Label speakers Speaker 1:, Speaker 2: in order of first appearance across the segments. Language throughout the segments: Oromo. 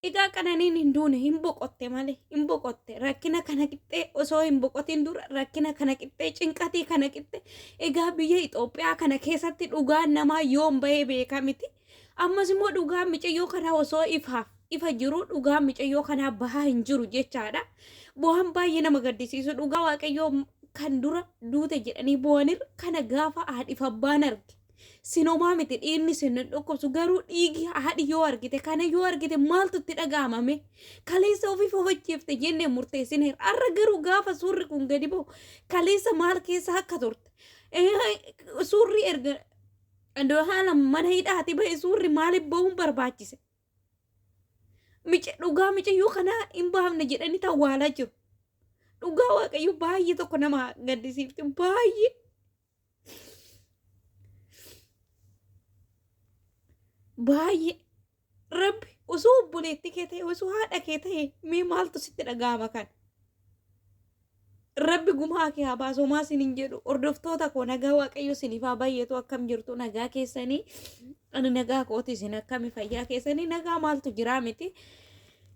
Speaker 1: Egaa Qananiin hin duune, hin boqotte malee, hin boqotte. Rakkina kana qixxee osoo hin boqotin dura rakkina kana qixxee, cinqatii kana qixxee. Egaa biyya Itoophiyaa kana keessatti dhugaan namaa yoom bahee beeka miti. Ammas immoo dhugaan micayyoo kanaa osoo ifaaf ifa jiru dhugaan micayyoo kanaa bahaa hin jiru jechaadha. Bu'aan baay'ee nama gaddisiisu, dhugaa Waaqayyoo kan dura duute jedhanii bu'anirra kana gaafa haadhiif abbaan arge. Sin homaa miti, dhiigni sin hin dhukkubsu, garuu dhiigi haadhi yoo argite, kana yoo argite maaltu itti dhaga'amame? Kaleessa ofiif of ajjeefte jennee murteessineera. Har'a garuu gaafa suurri kun gadi ba'u kaleessa maal keessa akka turte, suurri erga haala mana hidhaati ba'e suurri maaliif ba'uun barbaachise? Dhugaa micayyoo kanaa hin baafne jedhanii tawwaalaa jiru. Dhugaa Waaqayyo baay'ee tokko nama gaddisiifti, baay'ee. Baay'ee Rabbi, osoo obboleettii kee ta'e, osoo haadha kee ta'e, mee maaltu sitti dhaga'ama kana? Rabbi gumaa kee haa baasu, homaa isin hin jedhu. Hordoftoota koo, nagaa Waaqayyo isiniif haa baay'atu. Akkam jirtu? Nagaa keessanii? Ani nagaa kooti, isin akkami? Fayyaa keessanii? Nagaa maaltu jiraa miti.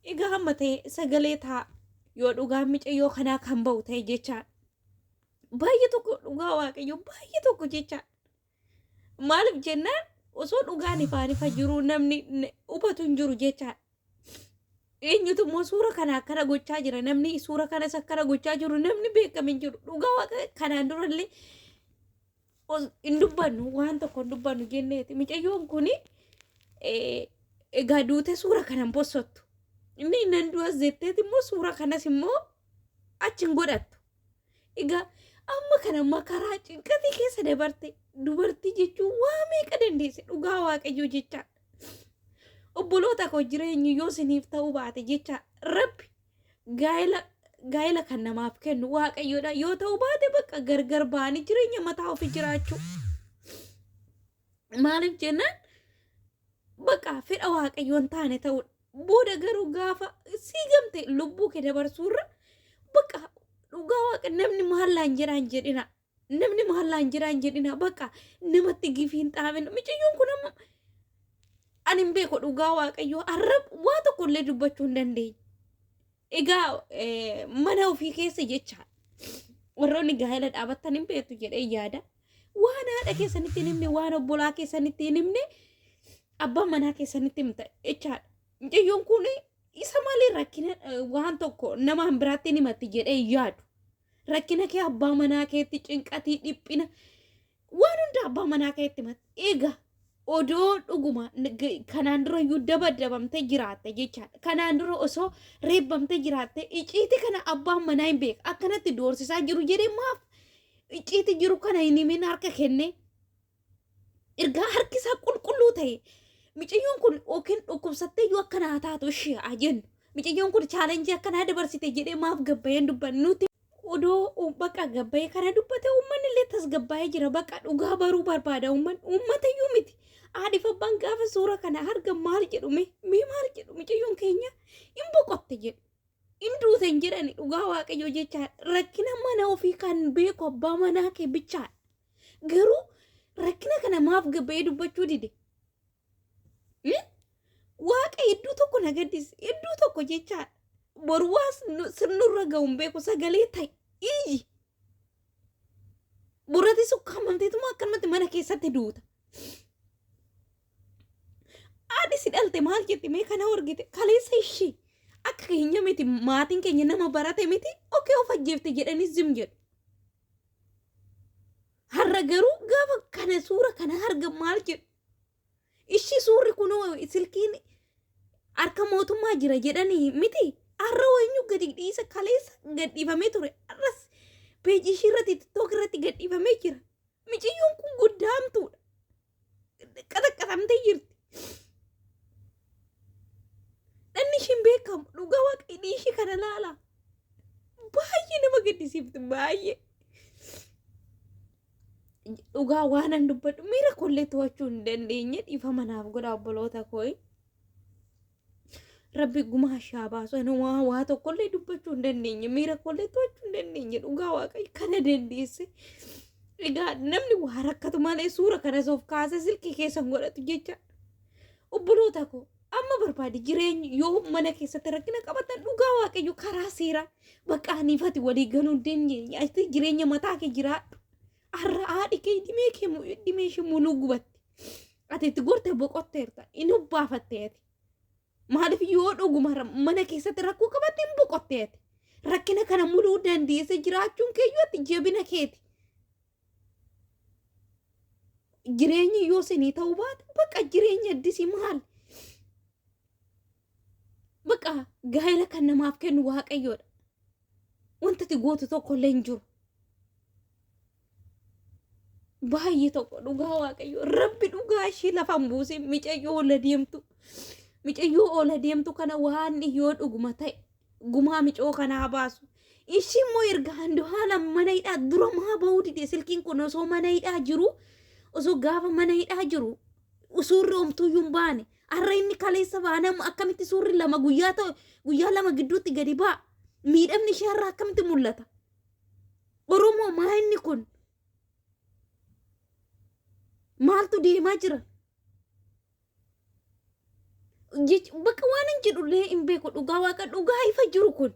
Speaker 1: Egaa hamma ta'e sagalee ta'a yoo dhugaan micayyoo kanaa kan ba'u ta'e jechaadha. Baay'ee tokko, dhugaa Waaqayyo baay'ee tokko jechaadha. Maaliif jennaan, osoo dhugaan ifaan ifa jiru namni hubatu hin jiru jechaadha. Eenyutu immoo suura kana akkana gochaa jira? Namni suura kanas akkana gochaa jiru namni beekame hin jiru. Dhugaa Waaqa kanaan durallee hin dubbannu, waan tokko hin dubbannu jenneeti. Micayyoon kuni egaa duute suura kana hin bossottu. Inni nan du'as jetteeti immoo suura kanas immoo achi hin godhattu. Egaa amma kana makaraa cinqatii keessa dabarte, dubartii jechuun waa meeqa dandeesse, dhugaa Waaqayyoo jechaa. Obboloota koo, jireenyi yoo isiniif ta'uu baate jecha, Rabbi gaa'ela kan namaaf kennu Waaqayyoodha. Yoo ta'uu baate bakka gargar ba'anii jireenya mataa ofii jiraachuu. Maaliif jennaan, bakka fedha Waaqayyoo hin taane ta'uudha. Booda garuu gaafa sii gamte lubbuu kee dabarsuurra, bakka dhugaa Waaqa namni maallaan jedhaan jedhina. Namni maallaan jedhaan jedhina, bakka namatti gifii hin xaafin. Micayyoon kun amma ani hin beeku, dhugaa Waaqayyoo arrab waa tokko illee dubbachuu hin dandeenye. Egaa mana ofii keessa jecha warroonni gaa'ela dhaabattan hin beektu jedhee yaada. Waan haadha keessanitti hin himne, waan obbolaa keessanitti hin himne, abbaa manaa keessanitti himta jechaadha. Mucayyoon kun isa malee rakkina waan tokko nama biraatti hin himatti jedhee yaadu. Rakkina kee abbaa manaa keetti, cinqatii, dhiphina, waan hunda abbaa manaa keetti himatti. Egaa odoo dhuguma kanaan dura iyyuu dabadabamtee jiraatte jechaadha. Kanaan dura osoo reebbamtee jiraatte, icciitii kana abbaan manaa hin beeka. Akkanatti doorsisaa jiru jedhee maaf icciitii jiru kana hin himin harka kennee? Ergaa harki isaa qulqulluu ta'e, micayyoon kun yookiin dhukkubsattee iyyuu akkana haa taatu ishee haa jennu. Micayyoon kun chaalenjii akkanaa dabarsite jedhee maaf gabbayeen dubbanne nuti? Odoo bakka gabbayee kana dubbate uummanni illee tasgabbaa'ee jira. Bakka dhugaa baruu barbaada uummanni. Uummata iyyuu miti. Haadhiif abbaan gaafa suura kana argan maal jedhu mee? Mee maal jedhu? Micayyoon keenya hin boqotte jedhu. Hin duute hin jedhani, dhugaa Waaqayyoo jecha rakkina mana ofii kan beeku abbaa manaa kee bichaadha. Garuu rakkina kana maaf gabbayee dubbachuu dide? Waaqa hedduu tokko na gaddise, hedduu tokko jechaadha. Boru waas sirnurra ga'u hin beeku, sagalee ta'e iyyi. Borati sukkaamamteetuma akkanumatti mana keessatti duuta. Haadhi si dhalte maal jetti mee kana argite? Kaleessa ishii akka keenya miti, maatiin keenya nama barate miti, okee of ajjeefte jedhanii zim jedhu. Har'a garuu gaafa kana suura kana argan maal jedhu? Ishii suurri kunoo silkiin harka mootummaa jira jedhanii miti. Har'a eenyu gadi dhiisa? Kaleessa gadhiifamee ture. Har'as peejii ishii irratti, TikTok irratti gadhiifamee jira. Miciyyoon kun guddaamtuudha. Qaxaqqaxamtee jirti. Dhanni ishiin beekamu, dhugaa Waaqa hidhii ishii kana laala. Baay'ee nama gaddisiifti, baay'ee. Dhugaa waanan dubbadhu miira koollee to'achuu hin dandeenye, dhiifama naaf godha obboloota koo. Rabbi gumaa ishaa baasu. Ani waa tokkollee dubbachuu hin dandeenye, miira koollee to'achuu hin dandeenye, dhugaa Waaqayyo kana dandeesse. Egaa namni waa rakkatu malee suura kanas of kaasee silkii keessan godhatu jecha. Obboloota koo, Amma barbaade jireenya yoo mana keessatti rakkina qabatan dhugaa waaqayyo karaa seeraa bakka aniifati walii galuu hin dandeenye ati jireenya mataa kee jiraadhu. Har'a haadhi kee dhimee kee dhimee ishee muluu gubatti. Ati itti gorte boqotteerta inni ubbaafatte ati. Maaliif yoo dhuguma mana keessatti rakkoo qabatte hin boqotte ati. Rakkina kana muluu dandeesse jiraachuun keeyyuu ati jabina keeti. Jireenyi yoo isinii ta'uu baate bakka jireenya addisii maal? Bakka gaa'ela kan namaaf kennu waaqayyoodha. Wanta ati gootu tokko illee hin jiru. Baay'ee tokko dhugaa waaqayyo rabbi dhugaa ishee lafaan buusee micayyoo oola deemtu. Micayyoo oola deemtu kana waan yoo dhuguma ta'e gumaa micoo kanaa baasu. Ishii immoo erga Andu'aalam mana hidhaa dura maa bahuu dide silkiin kun osoo mana hidhaa jiru osoo gaafa mana hidhaa jiru suurri homtuuyyuu hin baane. Har'a inni kaleessa baanamu akkamitti suurri lama guyyaa ta'u guyyaa lama gidduutti gadi ba'a. Miidhamni ishee har'a akkamitti mul'ata? Oromoo maa inni kun? Maaltu deemaa jira? Bakka waan hin jedhullee hin beeku dhugaa waaqa dhugaa ifa jiru kun.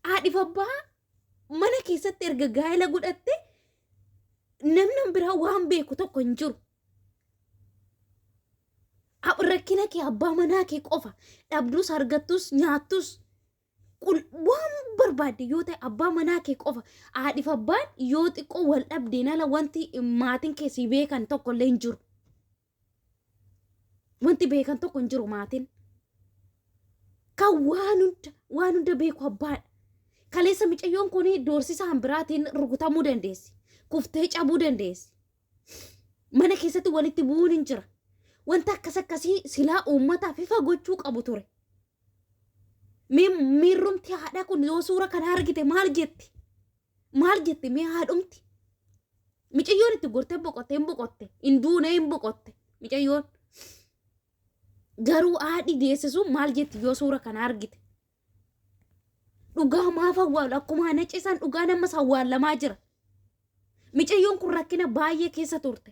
Speaker 1: Haadhiif abbaa mana keessatti erga gaa'ela godhatte namni biraa waan beeku tokko hin jiru. Rakkina kee abbaa manaa kee qofa dhabdus argattus nyaattus waan barbaadde yoo ta'e abbaa manaa kee qofa haadhiif abbaan yoo xiqqoo wal dhabdeen ala wanti maatiin kee si beekan tokko illee hin jiru. Wanti beekan tokko hin jiru maatiin. Kan waan hunda beeku abbaadha. Kaleessa micayyoon kun doorsisaan biraatiin rukutamuu dandeessi. Kuftee cabuu dandeessi. Mana keessatti walitti bu'uun hin jira. Wanta akkas akkasii silaa uummataaf ifa gochuu qabu ture. Mee miirrumti haadhaa kun yoo suura kana argite maal jetti? Maal jetti mee haadhumti? Micayyoon itti gortee boqotte hin boqotte hin duune hin boqotte micayyoon. Garuu haadhi deesse sun maal jetti yoo suura kana argite? Dhugaa maaf awwaalu akkuma ana cisan dhugaa namas awwaalamaa jira. Micayyoon kun rakkina baay'ee keessa turte.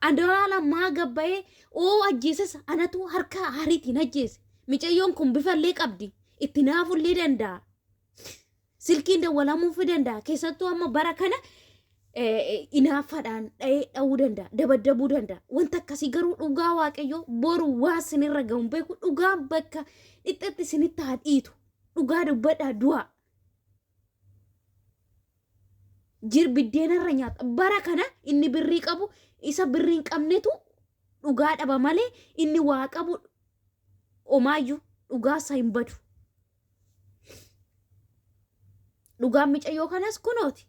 Speaker 1: Andu'aalam maa gabbayee oo ajjeeses anatu harka hariitiin ajjeese. Micayyoon kun bifallee qabdi. Itti naafullee danda'a. Silkiin dawwalamuufii danda'a. Keessattuu amma bara kana inaaffaadhaan dha'ee dha'uu danda'a. Dabaddabuu danda'a. Wanta akkasii garuu dhugaa waaqayyoo boru waa sinirra ga'u hin beeku. Dhugaan bakka dhixxetti isinitti haa dhiitu. Dhugaa dubbadhaa du'aa. Jir biddeenarra nyaata. Bara kana inni birrii qabu isa birrii hin qabnetu dhugaa dhaba malee inni waa qabu omaayyuu dhugaa isaa hin badu. Dhugaan micayyoo kanas kunooti.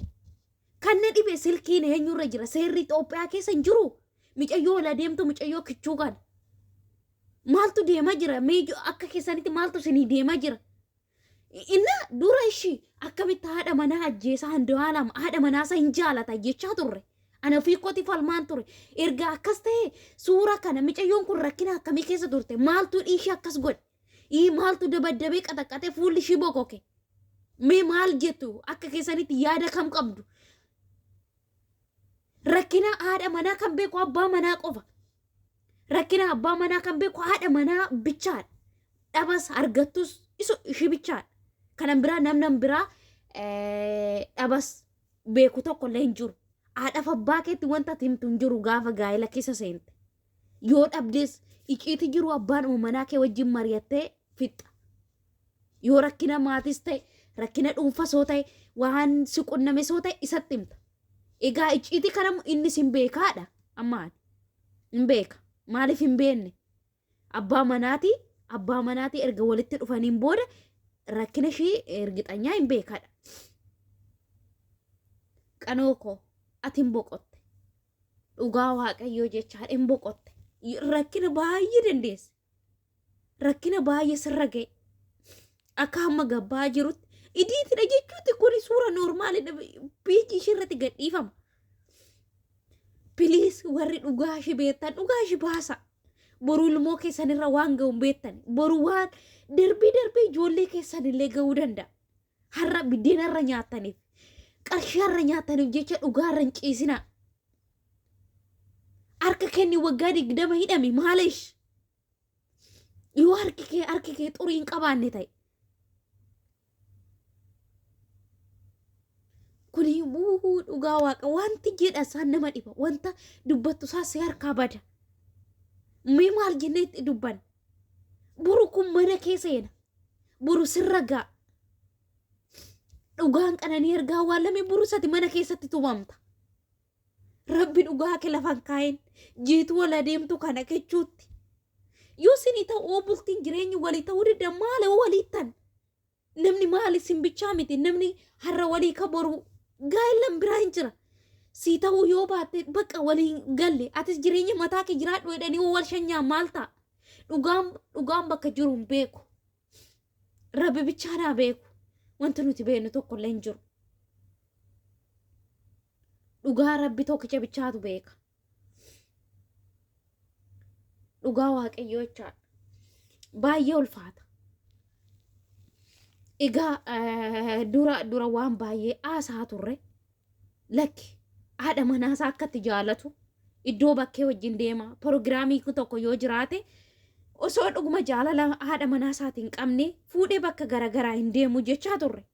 Speaker 1: Kan na dhibe silkiin eenyurra jira? Seerri Itoophiyaa keessa hin jiru. Micayyoo ol adeemtu micayyoo kichuu kana. Maaltu deemaa jira? Mee akka keessanitti maaltu isinii deemaa jira? Inna dura ishii akkamitti haadha manaa ajjeesaa Andu'aalam haadha manaa isa hin jaalata jechaa turre. Ana ofii kooti falmaan ture. Erga akkas ta'e suura kana micayyoon kun rakkina akkamii keessa turte? Maaltu ishii akkas godhe? Ii maaltu dabaddabee qaxaqqatee fuulli ishii bokoke? Mee maal jettu akka keessanitti yaada kam qabdu? Rakkina haadha manaa kan beeku abbaa manaa qofa. Rakkina abbaa manaa kan beeku haadha manaa bichaadha. Dhabas argattus isu ishii bichaadha. Kanan biraa namnan biraa dhabas beeku tokko illee hin jiru. Haadhaaf abbaa keetti wanta ati himtu hin jiru gaafa gaa'ela keessa seente. Yoo dhabdes iciiti jiru abbaan manaa kee wajjin mari'attee fixxa. Yoo rakkina maatis ta'e rakkina dhuunfas yoo ta'e waan si qunnames yoo ta'e isatti himta. Egaa icciitii kana innis hin beekaadha ammaan hin beeka. Maaliif hin beekne? Abbaa manaatii abbaa manaatii erga walitti dhufaniin booda rakkina ishii ergixanyaa hin beekaadha. Qanoo koo ati hin boqotte. Dhugaa waaqayyoo jechaa hin boqotte. Rakkina baay'ee dandeesse. Rakkina baay'ee sirra ga'e. Akka hamma gabbaa jirutti idiitidha jechuutti kuni suura noormaalidha piijii ishee irratti gadhiifama. Piliis warri dhugaa ishee beektan dhugaa ishee baasa. Boru ilmoo keessanirra waan ga'u hin beektan. Boru waan darbii darbii ijoollee keessanillee ga'uu danda'a. Har'a biddeenarra nyaattaniif qarshiirra nyaattaniif jecha dhugaarra hin ciisinaa. Harka kenni waggaa 20 hidhame maalish? Yoo harki kee xurii hin qabaanne ta'e. Kuni bu'uu dhugaa waaqa wanti jedha isaan nama dhiba, wanta dubbattu isaa si harkaa bada. Mee maal jennee itti dubbanna? Boru kun mana kee seena. Boru sirra ga'a. Dhugaan qananii ergaa awwaalame boru sati mana keessatti tumamta. Rabbi dhugaa kee lafan kaa'in jiituu wal adeemtu kana kechuutti. Yoo isinii ta'u bultiin jireenyi walii ta'uu dida maali waliittan? Namni maali simbichaa miti, namni har'a walii ka boru gaa'elan biraa hin jira. Sii ta'uu yoo baatte bakka waliin galle, atis jireenya mataa kee jiraadhu jedhanii wal shanyaa maal ta'a? Dhugaan bakka jiru hin beeku. Rabbi bichaa naa beeku. Wanti nuti beeknu tokko illee hin jiru. Dhugaa Rabbi tokkicha bichaatu beeka. Dhugaa Waaqayyoo jechaadha. Baay'ee ulfaata. Egaa dura dura waan baay'ee haasaa turre, lakki haadha manaasaa akkatti jaalatu, iddoo bakkee wajjin deema, proogiraamii tokko yoo jiraate, osoo dhuguma jaalala haadha manaasaatiin hin qabne fuudhee bakka garaagaraa hin deemu jechaa turre.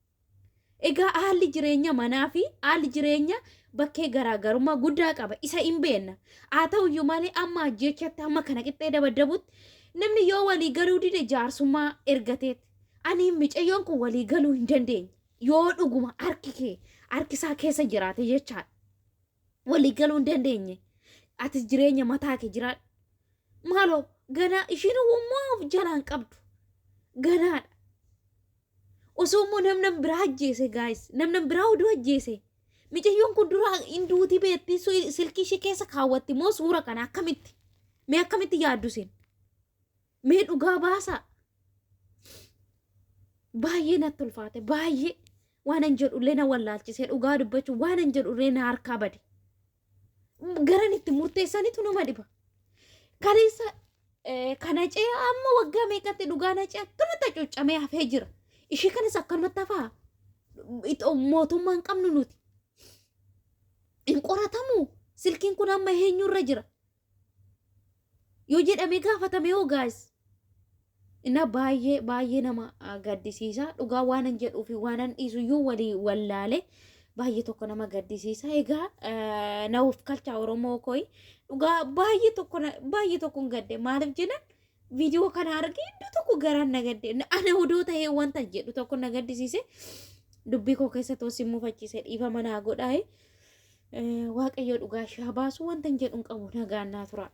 Speaker 1: Egaa haalli jireenya manaa fi haalli jireenya bakkee garaagarummaa guddaa qaba. Isa hin beekna. Haa ta'uyyuu malee amma ajjechatti hamma kana qixxee dabaddabutti namni yoo walii galuu dide jaarsummaa ergateet. Ani micayyoon kun walii galuu hin dandeenye. Yoo dhuguma harki kee harki isaa keessa jiraate jechaadha. Walii galuu hin dandeenye. Atis jireenya mataa kee jiraadhu. Maaloo ganaa ishiin immoo of jalaan qabdu. Ganaadha. Osoo immoo namna biraa ajjeese, guys, namna biraa oduu ajjeese, micayyoon kun dura hin duuti beetti, silkii ishee keessa kaawwatti moo suura kana akkamitti, mee akkamitti yaaddu isin? Mee dhugaa baasaa. Baay'ee natti ulfaate, baay'ee waan an jedhullee na wallaalchise. Dhugaa dubbachuu waan an jedhullee na harkaa bade. Garan itti murteessanitu nama dhiba. Kaleessa kana cee amma waggaa meeqatti dhugaa na cee akkanumatti hacuuccamee hafee jira. Ishee kanas akkanumatti hafaa. Mootummaan qabnu nuti. Hin qoratamu. Silkiin kun amma eenyurra jira? Yoo jedhamee gaafatame hoo, guys? Inna baay'ee baay'ee nama gaddisiisa. Dhugaa waanan jedhuu fi waanan dhiisu iyyuu walii wallaale, baay'ee tokko nama gaddisiisa. Egaa na of kalchaa Oromoo kooyi. Dhugaa baay'ee tokko baay'ee tokko hin gadde. Maaliif jennan, viidiyoo kana argee iddoo tokko garaan na gadde. Ana odoo ta'ee wanta jedhu tokko na gaddisiise. Dubbii koo keessa toos hin mufachiise, dhiifama naa godhaaye. Waaqayyo dhugaa ishee haa baasu wanta hin jedhu hin qabu, nagaan naa tura.